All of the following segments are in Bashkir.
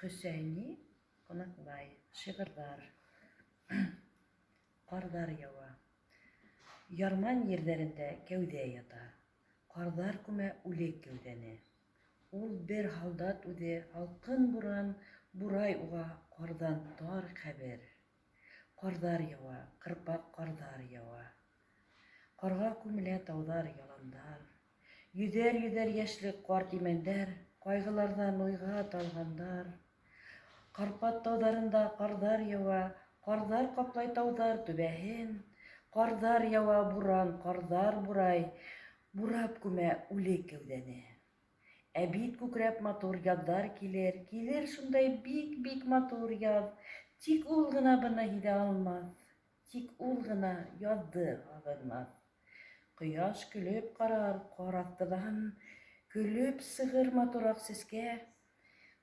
Хөсәйни Ҡунаҡбай. Шиғырҙар. Ҡарҙар яуа. Ярман ерҙәрендә кәүҙә ята. Ҡарҙар күмә үлек кәүҙәне. Ул бер һалдат үҙе, һалҡын буран бурай уға ҡарҙан тар ҡәбер. Ҡарҙар яуа, ҡырпаҡ ҡарҙар яуа. Ҡарға күмелә тауҙар, яландар. Йөҙәр-йөҙәр йәшлек ҡарт имәндәр, Ҡайғыларҙан уйға талғандар. Карпат тауҙарында ҡарҙар яуа, Ҡарҙар ҡаплай тауҙар түбәһен. Ҡарҙар яуа, буран, ҡарҙар бурай, Бурап күмә үлек кәүҙәне. Ә бит күкрәп матур яҙҙар килер, Килер шундай бик-бик матур яҙ. Тик ул ғына быны һиҙә алмаҫ, Тик ул ғына яҙҙы һағынмаҫ. Ҡояш көлөп ҡарар ҡар аҫтынан, Көлөп сығыр матур аҡ сәскә.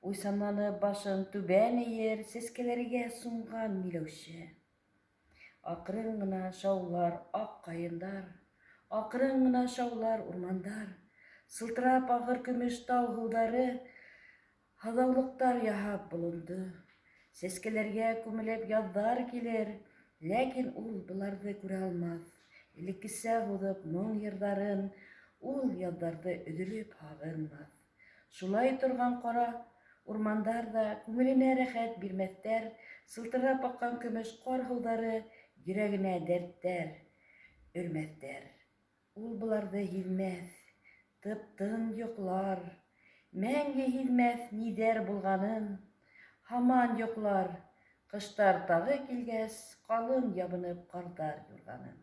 Уйсанланып башын түбән эйер Сәскәләргә сумған миләүшә. Аҡрын ғына шаулар аҡ ҡайындар, Аҡрын ғына шаулар урмандар. Сылтырап ағыр көмөш тау һыуҙары, Һаҙаулыҡтар яһап болондо. Сәскәләргә күмелеп яҙҙар килер, Ләкин ул быларҙы күрә алмаҫ. Элеккесә һуҙып моң йырҙарын, Ул яҙҙарҙы өҙөлөп һағынмаҫ. Шулай торған ҡара урмандар ҙа Күңеленә рәхәт бирмәҫтәр, Сылтырап аҡҡан көмөш ҡар һыуҙары Йөрәгенә дәрттәр өрмәҫтәр. Ул быларҙы һиҙмәҫ, тып-тын йоҡлар, Мәңге һиҙмәҫ ниҙәр булғанын. Һаман йоҡлар, ҡыштар тағы килгәс, Ҡалын ябынып ҡарҙар юрғанын.